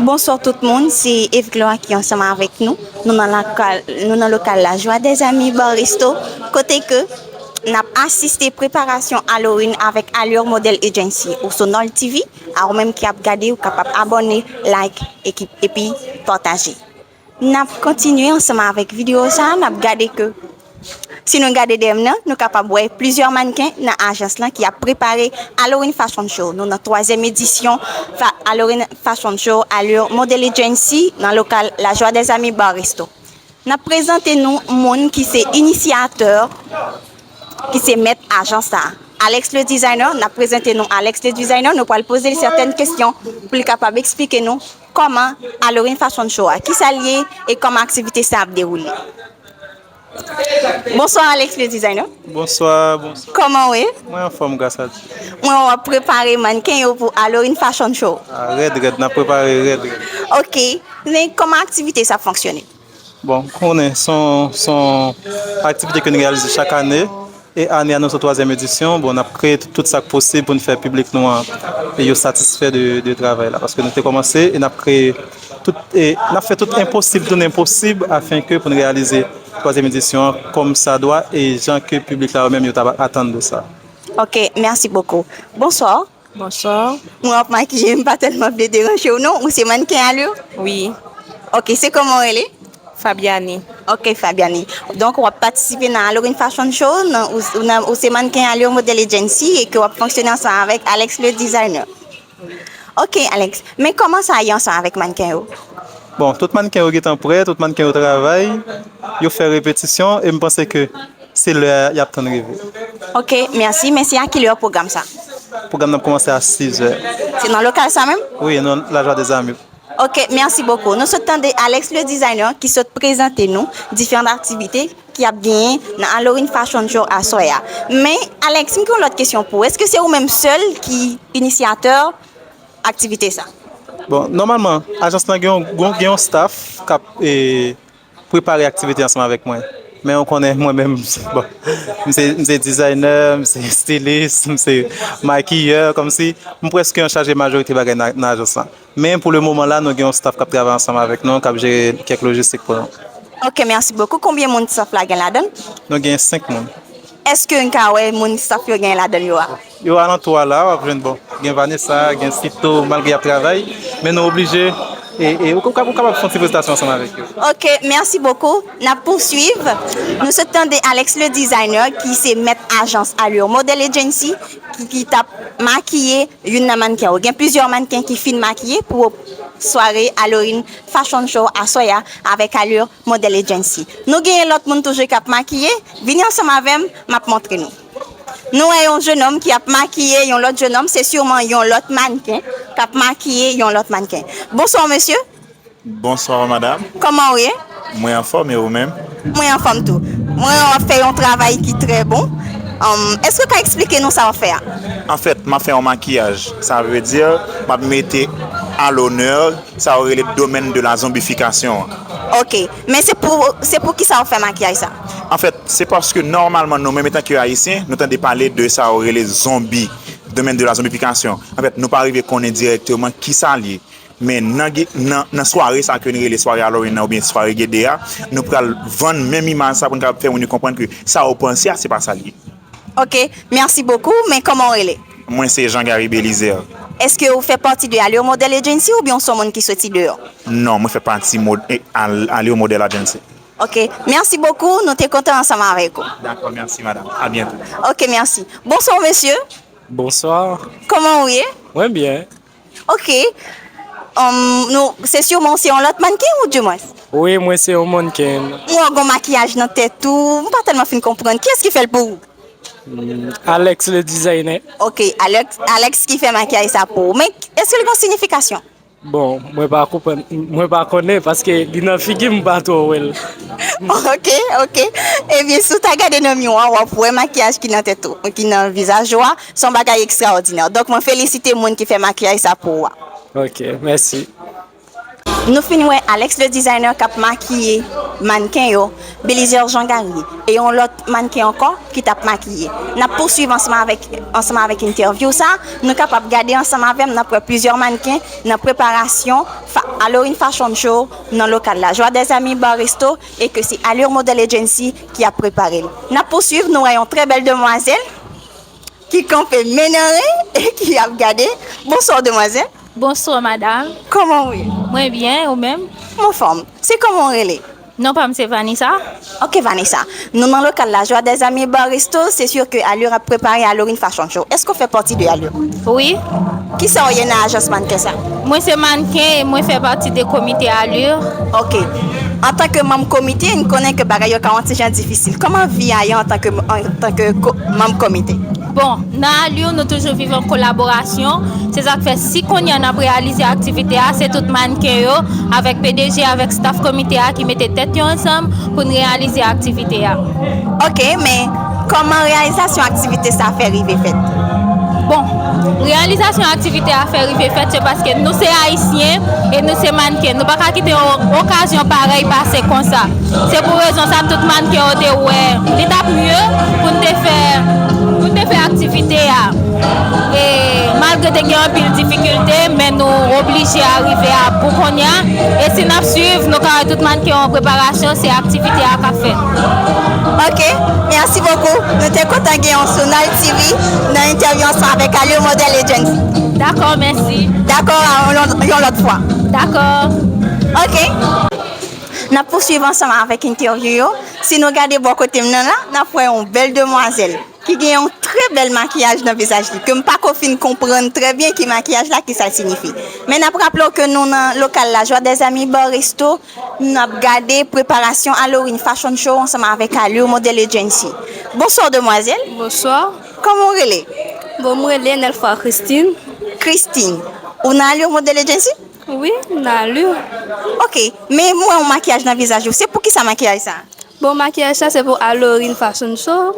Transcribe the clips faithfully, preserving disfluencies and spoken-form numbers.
Bonswa tout moun, se Eve Gloire ki ansanm avèk nou. Nou nan lokal, nou nan lokal La Joie des Amis Bar Resto, kote ke n ap asiste preparasyon Halloween avèk Allure Model Agency. Ou sou Nol T V, a ou menm ki ap gade, ou kapab abòne, like, epi, epi pataje. N ap kontinye ansanm avèk videyo sa a, n ap gade ke si nou gade dèyè m nan, nou kapab wè plizyè mannken nan ajans lan ki ap prepare Halloween Fashion Show. Nou nan twazyèm edisyon fa, Halloween Fashion Show Allure Model Agency nan lokal La Joie des Amis Bar Resto. N ap prezante nou moun ki se inisyatè, ki se mèt ajans sa. Alex le designer, n ap prezante nou Alex le designer, nou pral poze l sètèn kesyon pou li kapab eksplike nou kòman Halloween Fashion Show a, kisa l ye e kòman aktivite sa ap dewoule. Bonswa Alex le designer. Bonswa, bonswa. Kòman w ye? Mwen anfòm gras a Dye. Mwen wè w ap prepare mannken yo pou Halloween Fashion Show. Ah, rèd, rèd, n ap prepare rèd, rèd. Ok, men kòman aktivite sa ap fonksyone? Bon, konnen, se yon, se yon aktivite ke nou reyalize chak ane. E ane a, nou sou twazyèm edisyon. Bon, n ap kreye tout, tout sa k posib pou n fè piblik nou an e yo satisfè de, de travay la. Paske nou te kòmanse e n ap kreye tout, e n ap fè tout enposib tounen posib afenke pou n reyalize twazyèm edisyon an kòm sa dwa e jan ke piblik la yo menm yo ta atann de sa. Ok, merci beaucoup. Bonsoir. Bonsoir. Mwen ap makiye, m pa tèlman vle deranje w non. Ou se mannken Allure? Wi. Ok, se kòman w rele? Fabiani. Ok, Fabiani. Donk, w ap patisipe nan Halloween Fashion Show, nan, ou, ou nan, ou se mannken Allure Model Agency e ke w ap fonksyone ansanm avèk Alex le designer. Ok, Alex. Men kòman sa ye ansanm avèk mannken yo? Bon, tout mannken yo gentan prè, tout mannken yo travay, yo fè repetisyon e m panse ke se lè a y ap tann rive. Ok, mèsi. Men se a kilè pwogram sa? Pwogram nan ap kòmanse a sizè. Se nan lokal sa menm? Wi, nan La Joie des Amis. Ok, merci beaucoup. Nou sot tande Alex le designer ki sot prezante nou diferan aktivite ki ap genyen nan Halloween Fashion Show aswè a. Men, Alex, m gen yon lòt kesyon pou ou. Èske se ou menm sèl ki inisyatè aktivite sa? Bon, nòmalman, ajans lan gen yon, gen yon staff k ap, e, prepare aktivite ansanm avèk mwen. Men ou konnen, mwen menm, bon, m se, m se dizayner, m se stilis, m se makiyè, kòmsi m prèske an chaje majorite bagay nan, nan ajans lan. Men pou le moman la, nou gen yon staff k ap travay ansanm avèk nou, k ap jere kèk lojistik pou nou. Ok, merci beaucoup. Konbyen moun staff la gen ladan l? Nou gen senk moun. Èske n ka wè moun staff yo gen ladan yo a? Yo alantou a la, w ap jwenn, bon, gen Vanessa, gen Sito, malgre y ap travay, men nou oblije, e, e, ou, ou kab-, ou kapab fè yon ti prezentasyon ansanm avèk yo. Ok, merci beaucoup. N ap pouswiv. Nou sot tande Alex le designer, ki se mèt ajans Allure Model Agency, ki, ki t ap makiye youn nan mannken yo. Gen plizyè mannken ki fin makiye pou sware Halloween Fashion Show aswè a avèk Allure Model Agency. Nou genyen lòt moun toujou k ap makiye. Vini ansanm avè m, m ap montre nou. Nou wè yon jennonm ki ap makiye yon lòt jennonm, se siman yon lòt mannken k ap makiye yon lòt mannken. Bonswa, mesye. Bonswa, madam. Kòman w ye? Mwen anfòm, e ou menm? Mwen anfòm tou. Mwen wè w ap fè yon travay ki trè bon. Anm, èske w ka eksplike nou sa w ap fè a? Anfèt, m ap fè yon makiyaj. Sa vle di, m ap mete à l'honneur sa yo rele domaine de la zombification an. Ok, men se pou, se pou kisa w ap fè makiyaj sa? Anfèt, se paske nòmalman nou menm, etanke Ayisyen, nou tande pale de sa yo rele zonbi, domaine de la zombification. Anfèt, nou pa rive konnen dirèkteman kisa l ye. Men nan, nan, nan sware sa ke nou rele sware Halloween nan oubyen sware Gede a, nou pral vann menm imaj sa pou n kapab fè moun yo konprann ke sa yo panse a, se pa sa l ye. Ok, merci beaucoup. Men kòman w rele? Mwen se Jean Gary Belizaire. Èske ou fè pati de Allure Model Agency oubyen ou se yon moun ki soti deyò? Non, mwen fè pati mod-, e, Al-, Allure Model Agency. Ok, merci beaucoup. Nou te kontan ansanm avèk ou. Dakò, mèsi, madam. A byento. Ok, mèsi. Bonswa, mesye. Bonswa. Kòman ou ye? Mwen byen. Ok. Um, nou, se siman ou se yon lòt mannken ou di mwens? Wi, mwen se yon mannken. Mwen wè w gen makiyaj nan tèt ou, m pa tèlman fin konprann. Kiyès ki fè l pou ou? Hmm, Alex le designer. Ok, Alex, Alex ki fè makiyaj sa pou ou. Men, èske l gen siyifikasyon? Bon, mwen pa konprann, mwen pa konnen paske li nan figi m, m pa twò wè l. Ok, ok. Ebyen, si w ta gade nan miwa, w ap wè makiyaj ki nan tèt ou, ki nan vizaj ou a. Se yon bagay ekstraòdinè. Donk, mwen felisite moun ki fè makiyaj sa pou ou a. Ok, mèsi. Nou fin wè Alex le designer k ap makiye Mannken yo, Belizaire Jean Gary, e yon lòt mannken ankò ki t ap makiye. N ap pouswiv ansanm avèk, ansanm avèk entèvyou sa, nou kapab gade ansanm avè m, n ap wè plizyè mannken nan preparasyon fa, Halloween Fashion Show nan lokal la. Joie des Amis Bar Resto, e ke se Allure Model Agency ki ap prepare l. N ap pouswiv, nou wè yon trè bèl demwazèl ki kanpe men nan ren e ki ap gade. Bonswa, demwazèl. Bonswa, madanm. Kòman w ye? Mwen byen, ou menm? Mwen anfòm. Se kòman w rele? Non pa m se Vanessa. Ok, Vanessa. Nou nan lokal la, Joie des Amis Bar Resto, se si ke Allure ap prepare Halloween Fashion Show. Èske w fè pati de Allure? Wi. Kisa w ye nan ajans mannken sa? Mwen se mannken e mwen fè pati de komite Allure. Ok. Antanke manm komite, n konnen ke bagay yo ka yon ti jan difisil. Kòman vi a ye antanke, antanke ko, manm komite? Bon, nan Allure, nou toujou viv an kolaborasyon. Se sa k fè, si kounye a n ap reyalize aktivite a, se tout mannken yo, avèk P D G, avèk staff komite a ki mete tèt yo ansanm pou n reyalize aktivite a. Ok, men kòman reyalizasyon aktivite sa fè rive fèt? Bon, reyalizasyon aktivite a fè rive fèt, se paske nou se Ayisyen e nou se mannken. Nou pa ka kite yon okazyon parèy pase konsa. Se pou rezon sa tout mannken yo te wè li t ap mye pou n te fè, pou n te fè aktivite a. E malgre te gen anpil difikilte, men nou oblije arive a bout kounye a. E si n ap swiv, nou ka wè tout mannken yo an preparasyon, se aktivite a k ap fèt. Ok, mèsi bokou. Nou te kontan gen w sou Nal T V nan entèvyou ansanm avèk Allure Model Agency. Dakò, mèsi. Dakò, a yon lòt, yon lòt fwa. Dakò. Ok. N ap pouswiv ansanm avèk entèvyou yo. Si nou gade bò kote m nan la, n ap wè yon bèl demwazèl ki gen yon trè bèl makiyaj nan vizaj li, ke m pako fin konprann trè byen ki makiyaj la, ki sa l siyifi. Men n ap raple w ke nou nan lokal la, Joie des Amis Bar Resto, n ap gade preparasyon Halloween Fashion Show ansanm avèk Allure Model Agency. Bonswa, demwazèl. Bonswa. Kòman w rele? Bon, m rele Nelfa Christine. Christine. Ou nan Allure Model Agency? Wi, m nan Allure. Ok, men m wè yon makiyaj nan vizaj ou. Se pou ki sa makiyaj sa? Bon, makiyaj sa se pou Halloween Fashion Show.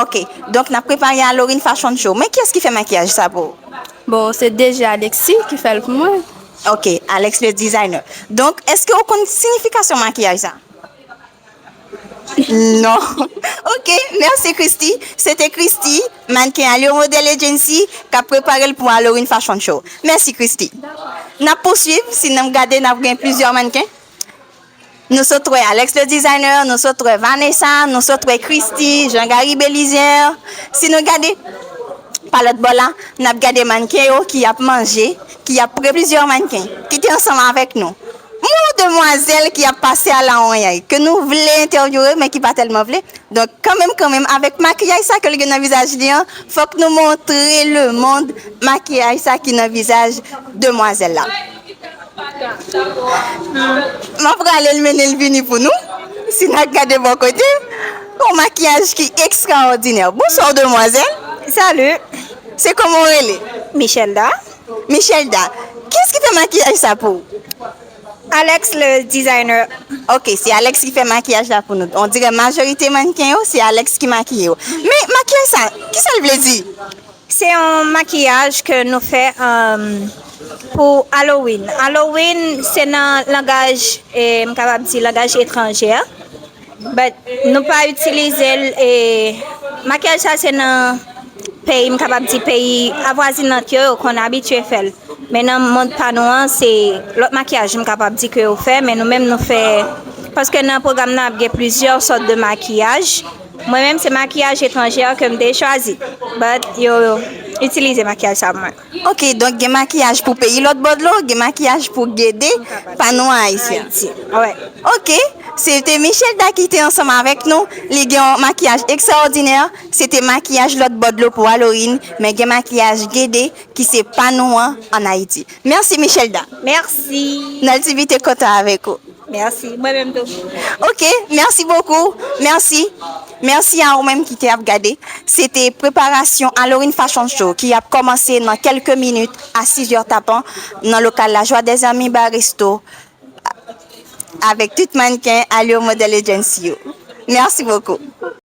Ok, donk n ap prepare Halloween Fashion Show. Men kiyès ki fè makiyaj sa pou ou? Bon, se D J Alexis ki fè l pou mwen. Ok, Alex le designer. Donk, èske ou konn siyifikasyon makiyaj sa? Non. Ok, mèsi Christy. Se te Christy, mannken Allure Model Agency, k ap prepare l pou Halloween Fashion Show. Mèsi Christy. N ap pouswiv, si n ap gade, n ap gen plizyè mannken. Nou sot wè Alex le designer, nou sot wè Vanessa, nou sot wè Christy, Jean Gary Belizaire. Si nou gade pa lòt bò la, n ap gade mannken yo ki ap manje, ki ap pre plizyè mannken ki te ansanm avèk nou. Yon demwazèl ki ap pase a la wonyay, ke nou vle entèvyouwe, men ki pa tèlman vle. Donk, kanmenm, kanmenm, avèk makiyaj sa ke l gen nan vizaj li an, fòk nou montre lemonn makiyaj sa ki nan vizaj demwazèl la. M ap rale l mennen l vini pou nou. Si n ap gade bò kote, yon makiyaj ki ekstraòdinè. Bonswa, demwazèl. Salut. Se kòman w rele? Michelda. Michelda. Kiyès ki fè makiyaj sa pou ou? Alex, le designer. Ok, se Alex ki fè makiyaj la pou nou. On dirè majorite mannken yo, se Alex ki makiye yo. Men makiyaj sa, kisa l vle di? Se yon makiyaj ke nou fè, um, pou Halloween. Halloween, se nan langaj, eh, m kapab di langaj etranjè. But nou pa itilize l, eh, makiyaj sa se nan peyi, m kapab di peyi avwazinant yo, yo konn abitye fè l. Men nan mond pa nou an, se lòt makiyaj m kapab di ke yo fè, men nou menm nou fè, paske nan pwogram nan ap gen plizyè sòt de makiyaj. Mwen menm, se makiyaj etranjè ke m te chwazi. But yo itilize makiyaj sa pou mwen. Ok, donk gen makiyaj pou peyi lòt bò dlo, gen makiyaj pou gede pa nou an ayisyen. Ayiti, wi. Ok, se te Michelda ki te ansanm avèk nou. Li gen yon makiyaj ekstraòdinè. Se te makiyaj lòt bò dlo pou Halloween, men gen makiyaj gede ki se pa nou an, ann Ayiti. Mèsi, Michelda. Mèsi. Nal T V te kontan avèk ou. Mèsi. Mwen menm tou. Ok, mèsi bokou. Mèsi. Mèsi a ou menm ki te ap gade. Se te preparasyon Halloween Fashion Show ki ap kòmanse nan kèlke minit a sizè tapan nan lokal La Joie des Amis Bar Resto avèk tout mannken Allure Model Agency yo. Mèsi bokou.